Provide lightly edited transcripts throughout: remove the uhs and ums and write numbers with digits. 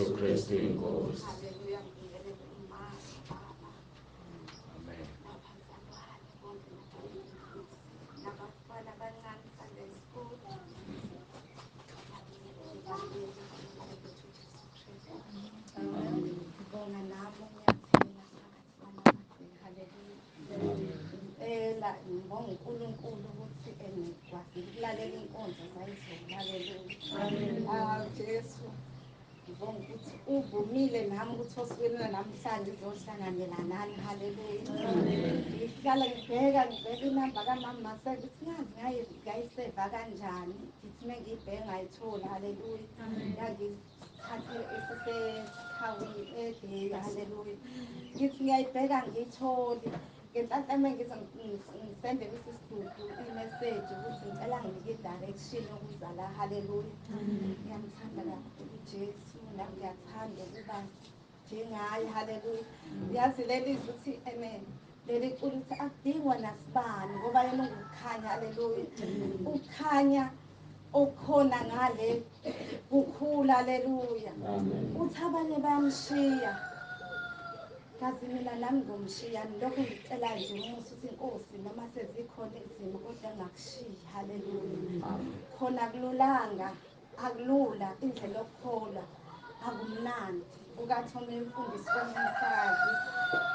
Jesu Kristu inkosi. Haleluya, ngibingelele uma baba. Amen. Nabazalwane bonke nabafana abancane Sunday school. Ngiyabingelela Jesu Kristu. Ngibonga nami ngiyathela phakathi kwamagceke. Haleluya. Impela ngibonga uNkulunkulu ukuthi engikwazile ukulalela inkonzo zayizolo. Haleluya. Ah Jesu. Ngibonga ukuthi uvumile nami ukuthi osukwini namhlanje uzohlanganyela nani. Haleluya. Ngihlala ngibheka inamba kamama Maseko ukuthi ngazi ngayiseva kanjani. Ngithi uma ngiyibheka ngayithola. Haleluya. Yangithathe esisekhawini edeyi. Haleluya. Ngithi ngiyayibheka ngiyitholi. Ngenhlanhla uma ngize ngisendele usisidudu imeseji ukuthi ngicela nginike i-direction yokuza la. Haleluya. Ngiyamthanda kakhulu uJesu, nami ngiyathanda ukuba njengaye. Haleluya. Yazi leli zwi ukuthi amen. Leli culo ukuthi akudingwa nasibani ngoba yena ungukukhanya. Haleluya. Ukukhanya okukhona ngale kukhula. Haleluya. Uthi abanye bayamshiya. Kazi mina nami ngomshiya lokho ngicela nje umusa ukuthi inkosi noma sezikhona izimo kodwa ngakushiyi. Haleluya. Khona akululanga, akulula indlela yokukholwa, akumnandi. Ukathi omunye umfundisi komsakazi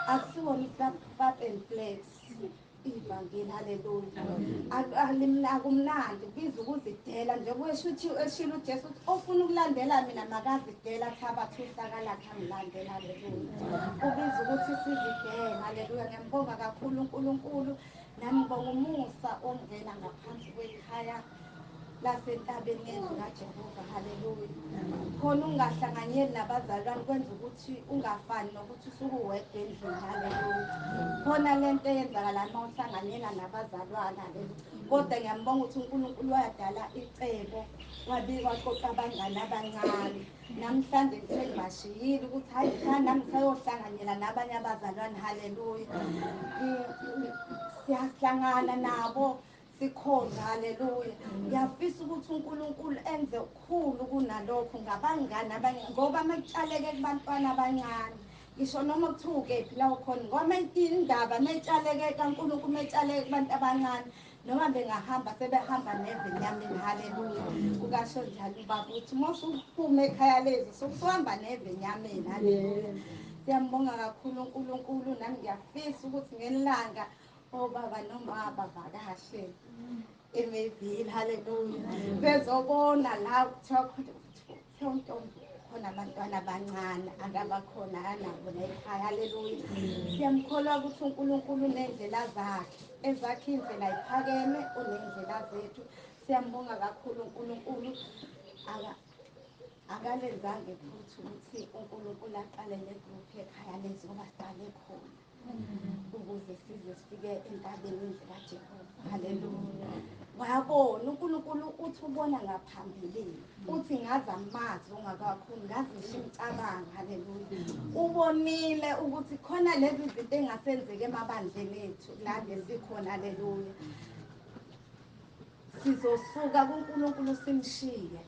akusiwona i-pap and flex ivangeli. Haleluya. Akumnandi, kubiza ukuzidela njengoba eshilo uJesu ukuthi ofuna ukulandela mina makazidela thabathe uhlaka lakhe angilandela. Haleluya. Kubiza ukuthi sizidele. Haleluya. Ngiyambonga kakhulu uNkulunkulu, nami ngibonga umusa ongena ngaphansi kwekhaya lasentabeni yendlu kaJehova. Haleluya. Khona ungahlanganyeli nabazalwane kwenza ukuthi ungafani nokuthi usuke uwedwa endlini. Haleluya. Khona lento eyenzakala uma uhlanganyela nabazalwane. Haleluya. Kodwa ngiyambonga ukuthi uNkulunkulu wadala icebo, wabika waqoqa abangani abancane. Namhlanje ngisengibashiyile ukuthi hayi cha nami ngisayohlanganyela nabanye abazalwane. Haleluya. Siyahlangana nabo sikhonza. Haleluya. Ngiyafisa ukuthi uNkulunkulu enze okukhulu kunalokho ngabangani abanye, ngoba makutshaleke kubantwana abancane ngisho noma kuthiwa ukephi la ukhona, ngoba indaba metshaleke kaNkulunkulu metshaleke kubantu abancane noma bengahamba sebehamba neve enyameni. Haleluya. Ukasho njalo ubaba ukuthi uma usuphuma ekhaya lezi sokuhamba neve enyameni. Haleluya. Siyambonga kakhulu uNkulunkulu, nami ngiyafisa ukuthi ngelanga obaba noma bavakashe eMayville. Haleluya. Bezobona la kuthiwa khona khona abantwana abancane akabakhona anabo ekhaya. Haleluya. Siyamkholwa ukuthi uNkulunkulu unendlela zakhe, ezakhe indlela iphakeme, unendlela zethu. Siyambonga kakhulu uNkulunkulu. Akalenzanga iphutha ukuthi uNkulunkulu aqale le group ekhaya lezi ngoba siqale khona ukuze size sifike entabeni yendlu kaJehova. Haleluya. Wabona uNkulunkulu uthi ubona ngaphambilini, uthi ngazi amazwi ongakakhulu, ngazi ngisho imicabango. Haleluya. Ubonile ukuthi khona lezi zinto engasenzeka emabandleni ethu la ngesikhona. Haleluya. Sizosuka kuNkulunkulu simshiye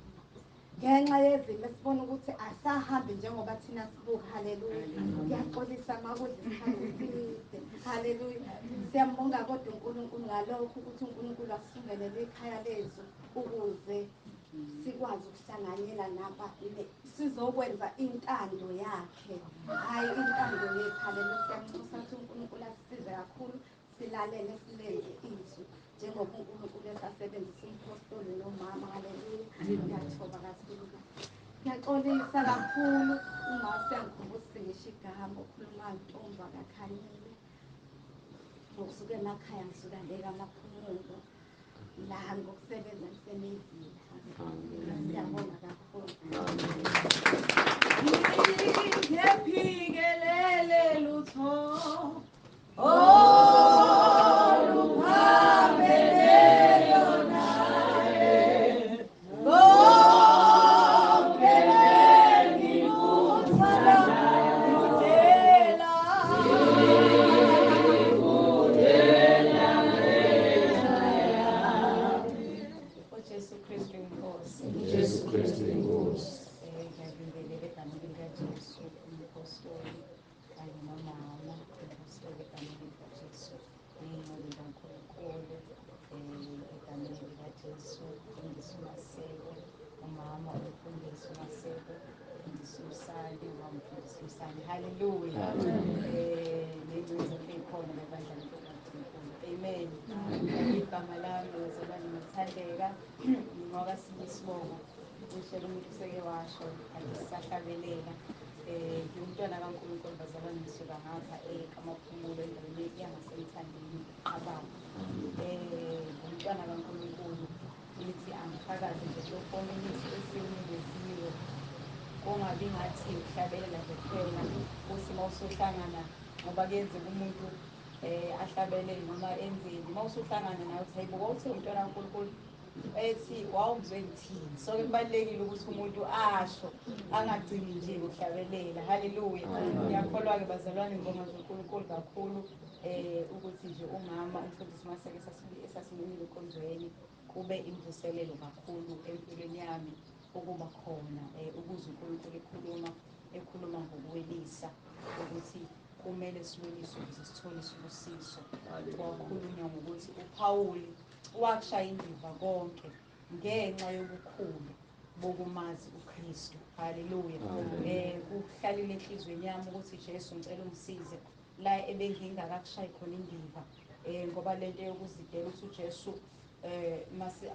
ngenxa yezimo esibona ukuthi asahambi njengoba thina sibuka. Haleluya. Ngiyaxolisa makudla isikhathi eside. Haleluya. Siyambonga kodwa uNkulunkulu ngalokho ukuthi uNkulunkulu asisungelele ikhaya lethu ukuze sikwazi ukuhlanganyela naba sizokwenza intando yakhe, hhayi intando yethu. Haleluya. Siyamnxusa ukuthi uNkulunkulu asisize kakhulu, silalele silenze izwi njengoba uNkulunkulu esasebenzisa umpostoli nomama. Haleluya. Ngiyathoba kakhulu, ngiyaxolisa kakhulu. Uma usengikhumbuza ngisho igama okhuluma ntombi akakhanyile ngokusuka emakhaya, ngisuka le kaMaphumulo la ngokusebenza ngiseMayville. Siyabonga kakhulu. Ngephikelele lutho oluphambeleyo naye, konke engikuthanda ngikudela, ngikudela ngenxa yami. uJesu Kristu inkosi. Jesu Kristu inkosi. Ngiyabingelela egameni Umpostoli kanye nomama umpostoli egameni likaJesu, ney'ngcwele zikaNkulunkulu egameni likaJesu. Umfundisi uMaseko, umama umfundisi uMaseko, umfundisi uMsane, umama umfundisi uMsane. Haleluya. Ney'ngcwele zonke ey'khona bebandla likaNkulunkulu. Amen. Igama lami bazalwane ngithandeka ngoba siyisibongo kusho umuntu useke washo angisahlabelela. Ngumntwana kaNkulunkulu bazalwane, ngisuka ngapha eKamaphumulo endaweni yangaseMthandeni eQabanga. Ngumntwana kaNkulunkulu, ngithi angifakaze nje kulo 4 minutes esiwunikeziwe, kungabi ngathi uhlabelela nje kuphela uthi uma usuhlangana, ngoba kuyenzeka umuntu ahlabelele noma enzeni, uma usuhlangana nawe uthi hayibo wawuthe umntwana kaNkulunkulu ethi wawumzwe ngithini. So kubalulekile ukuthi umuntu asho angagcini nje ngokuhlabelela. Haleluya. Ngiyakholwa-ke bazalwane, ngibonga nje uNkulunkulu kakhulu ukuthi nje umama umfundisi Maseko esasimemile enkonzweni kube imvuselelo kakhulu empilweni yami ukuba khona, ukuze uNkulunkulu ekhuluma ngokuwelisa ukuthi kumele siweliswe ukuze sithole isibusiso. Kwakhulunywa ngokuthi uPawuli wakushaya indiva konke ngenxa yobukhulu bokumazi uKristu. Haleluya. Kuhlalile enhliziyweni yami ukuthi Jesu ngicela ungisize la ebengingakakushayi khona indiva, ngoba lento yokuzidela ukuthi uJesu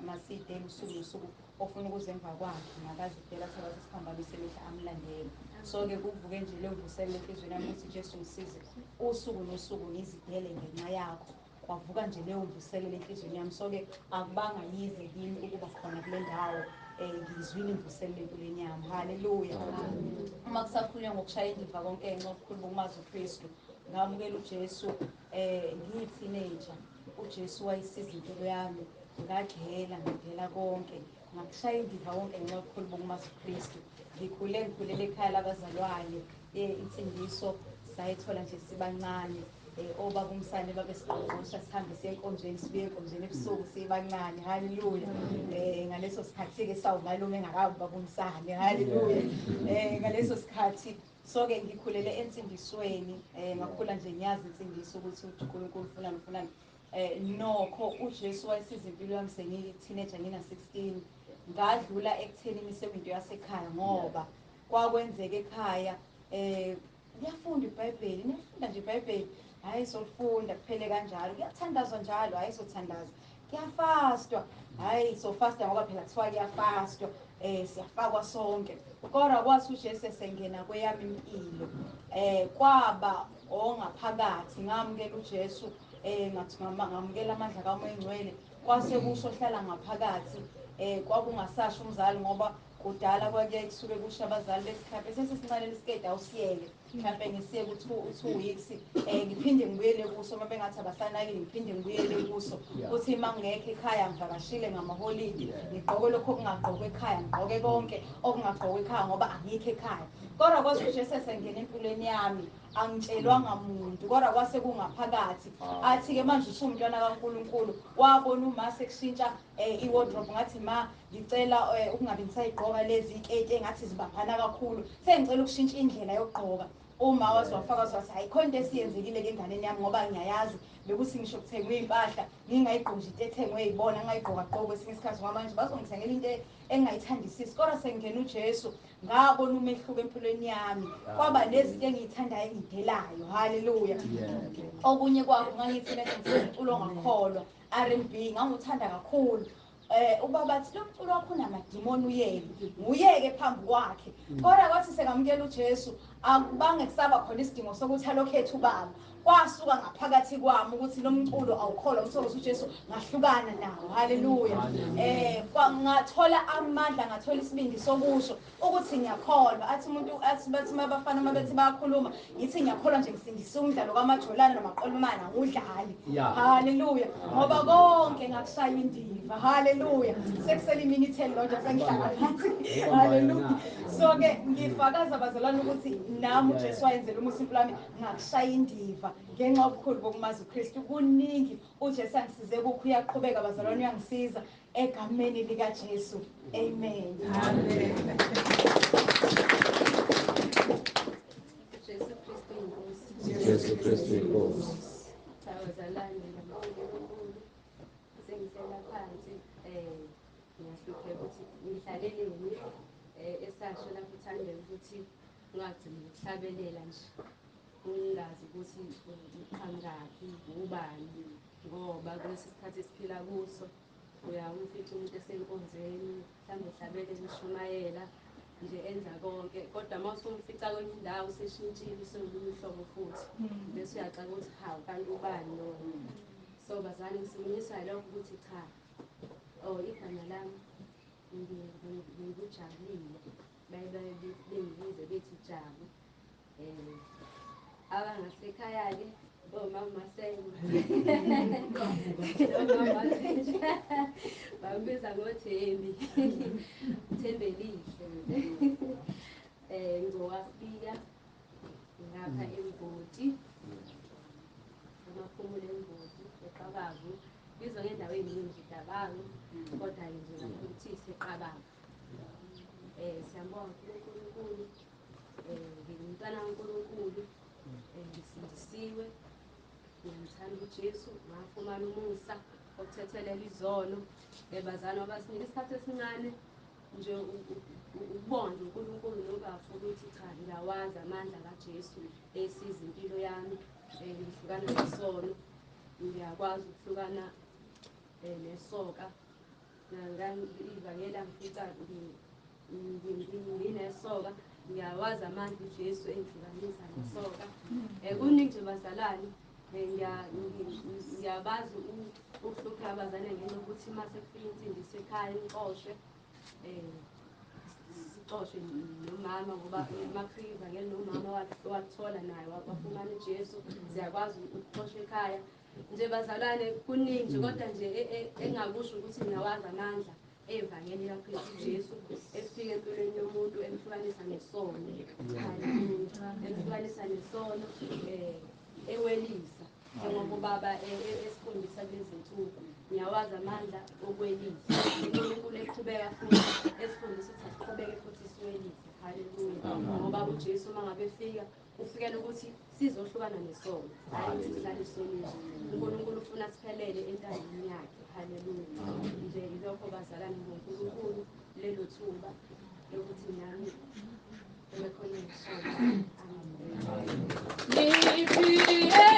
masidele usuku nosuku, ofuna ukuza emva kwakhe makazidela athabathe isiphambano semihla amlandele. So-ke kuvuke nje leyo mvuselelo enhliziyweni yami ukuthi Jesu ngisize usuku nosuku ngizidele ngenxa yakho. Kwavuka nje leyo mvuselelo enhliziyweni yami. So-ke akubanga yize kimi ukuba khona kule ndawo, ngiyizwile imvuselelo empilweni yami. Haleluya. Uma kusakhulunywa ngokushaya indiva konke ngenxa yobukhulu bokumazi uKristu, ngamukela uJesu ngiyi-teenager. uJesu wayisiza impilo yami, ngagela ngidela konke, ngakushaya indiva konke ngenxa yobukhulu bokumazi uKristu. Ngikhule ngikhulele ekhaya labazalwane, insindiso sayithola nje sibancane. Obaba uMsane babesigqogqosha sihambe siye enkonzweni, sibuye enkonzweni ebusuku sibancane. Haleluya. Ngaleso sikhathi-ke sawumalume engakabi ubaba uMsane. Haleluya. Ngaleso sikhathi so-ke ngikhulele ensindisweni, ngakhula nje ngiyazi insindiso ukuthi uNkulunkulu ufunani ufunani. Nokho uJesu wayesiza impilo yami sengiyi-teenager ngina-16, ngadlula ekuthenini sekuyinto yasekhaya, ngoba kwakwenzeka ekhaya kuyafunda iBhayibheli, niyafunda nje iBhayibheli, hhayi solifunda kuphele kanjalo, kuyathandazwa njalo, hhayi sothandaza, kuyafastwa, hhayi sofasta ngoba phela kuthiwa kuyafastwa, siyafakwa sonke. Kodwa kwathi uJesu esengena kweyami impilo, kwaba ongaphakathi, ngamukela uJesu, ngathi ngamukela amandla kaMoya oNgcwele, kwase kusho hlala ngaphakathi. Kwakungasasho umzali, ngoba kudala kwakuye kusuke kusho abazali bethi mhlawumbe sesisincane lesiketi awusiyeke, mhlawumbe ngisiye ku-2 weeks, ngiphinde ngibuyele kuso, uma bengathi abasanakile ngiphinde ngibuyele kuso. Kuthi uma ngingekho ekhaya ngivakashile ngamaholidi, ngigqoke lokho okungagqokwa ekhaya, ngigqoke konke okungagqokwa ekhaya ngoba angikho ekhaya. Kodwa kwathi uJesu esengena empilweni yami, angitshelwanga muntu, kodwa kwase kungaphakathi. Athi-ke manje usumntwana kaNkulunkulu, wabona uma sekushintsha i-wardrobe, ngathi ma ngicela ukungabi ngisayigqoka lezi iketi engathi zibaphana kakhulu, sengicela ukushintsha indlela yokugqoka. Uma waze wafaka wathi hayi khona into esiyenzekile ke enganeni yami, ngoba ngiyayazi bekuthi ngisho kuthengwe impahla ngingayigqoki nje into ethengwe yibona, ngingayigqoka gqoka kwesinye isikhathi ngoba manje bazongithengela into engingayithandisisi. Kodwa sengingena uJesu ngabona umehluko empilweni yami, kwaba nezinto engiyithandayo engidelayo. Haleluya. Okunye kwakho ngangithi ngicela ongakholwa R&B nganguthanda kakhulu. Ubaba athi lo mculo wakho unamadimoni, uyeke nguyeke phambi kwakhe. Kodwa kwathi sengamukela uJesu akubange kusaba khona isidingo sokuthi alokhethe ubaba, kwasuka ngaphakathi kwami ukuthi lo mculo awukholwa, umthokozo uJesu ngahlukana nawo. Haleluya. Ngathola amandla, ngathola isibindi sokusho ukuthi ngiyakholwa. Athi umuntu athi bathi mabafana mabethi bayakhuluma, ngithi ngiyakholwa nje ngisindise umdlalo kaMajolana noMaqolumana ngudlali. Haleluya. Ngoba konke ngakushaya indiva. Haleluya. Sekusele iminute elilodwa sengihlala phansi. Haleluya. So ke ngifakaza bazalwane ukuthi nami uJesu wayenzela umusa impilo yami, ngakushaya indiva ngenxa yobukhulu bokumazi uKristu. Kuningi uJesu angisize kukho, uyaqhubeka bazalwane, uyangisiza egameni likaJesu. Amen. Amen. Kristu inkosi. Bazalwane noNkulunkulu, sengihlela phansi ngiyahlupheka ukuthi ngihlaleleni esasho lapho uthande ukuthi ungagcini ukuhlabelela nje ungazi ukuthi uqhamukaphi ubani, ngoba kulesi sikhathi esiphila kuso uyamfica umuntu esenkonzweni mhlawumbe uhlabelela ushumayela nje enza konke, kodwa uma usumfica kwenye indawo useshintshile usewolunye uhlobo futhi, bese uyaxaka ukuthi hawu kanti ubani lo. So bazali ngisukunyiswa lokho ukuthi cha, oh igama lami ngikujabulile, bengibize bethi Jabu. Abangasekhaya-ke omama Sema bambiza ngoThembi, Thembelihle. Ngowafika ngapha eMvoti, amaphumulo eMvoti eQabavu, bizwa ngendawo ey'ningi Dabango, kodwa-ke nje kakhulu kuthiwa iseQabavu. Siyambonga uNkulunkulu, ngingumntwana kaNkulunkulu, ngisindisiwe, ngiyamthanda uJesu, ngafumana umusa okuthethelela izono. Bazalwane abasinika isikhathi esincane nje ukubonga uNkulunkulu nobafo ukuthi cha ngiyawazi amandla kaJesu esiza impilo yami, ngihlukana nesono, ngiyakwazi ukuhlukana nesoka. Ivangeli angifica nginesoka, ngiyawazi amandla uJesu engihlukanisa nesoka. Kuningi nje bazalwane, ngiyabazi ukuhlupheka abazalwane ngenxa yokuthi uma sekufika insindiso ekhaya nixoshwe, sixoshwe nomama, ngoba uma kufika ivangeli nomama wathola naye wafumana uJesu, siyakwazi ukuxoshwa ekhaya nje bazalwane. Kuningi nje kodwa nje engakusho ukuthi ngiyawazi amandla evangeli kaKristu Jesu efika empilweni yomuntu emhlukanisa nesono, emhlukanisa nesono, ewelisa njengoba ubaba esifundisa kulezi nsuku. Ngiyawazi amandla okwelisa, uNkulunkulu eqhubeka futhi esifundisa ukuthi asiqhubeke futhi siwelise. Haleluya! Ngoba uJesu uma ngabe efika ufikela ukuthi sizohlukana nesono, hayi ukuthi sihlale esonweni. uNkulunkulu ufuna siphelele entandweni yakhe. Haleluya! Nje ilokho bazalwane ngoNkulunkulu lelo thuba lokuthi nami ebekhona ngisho. Amen.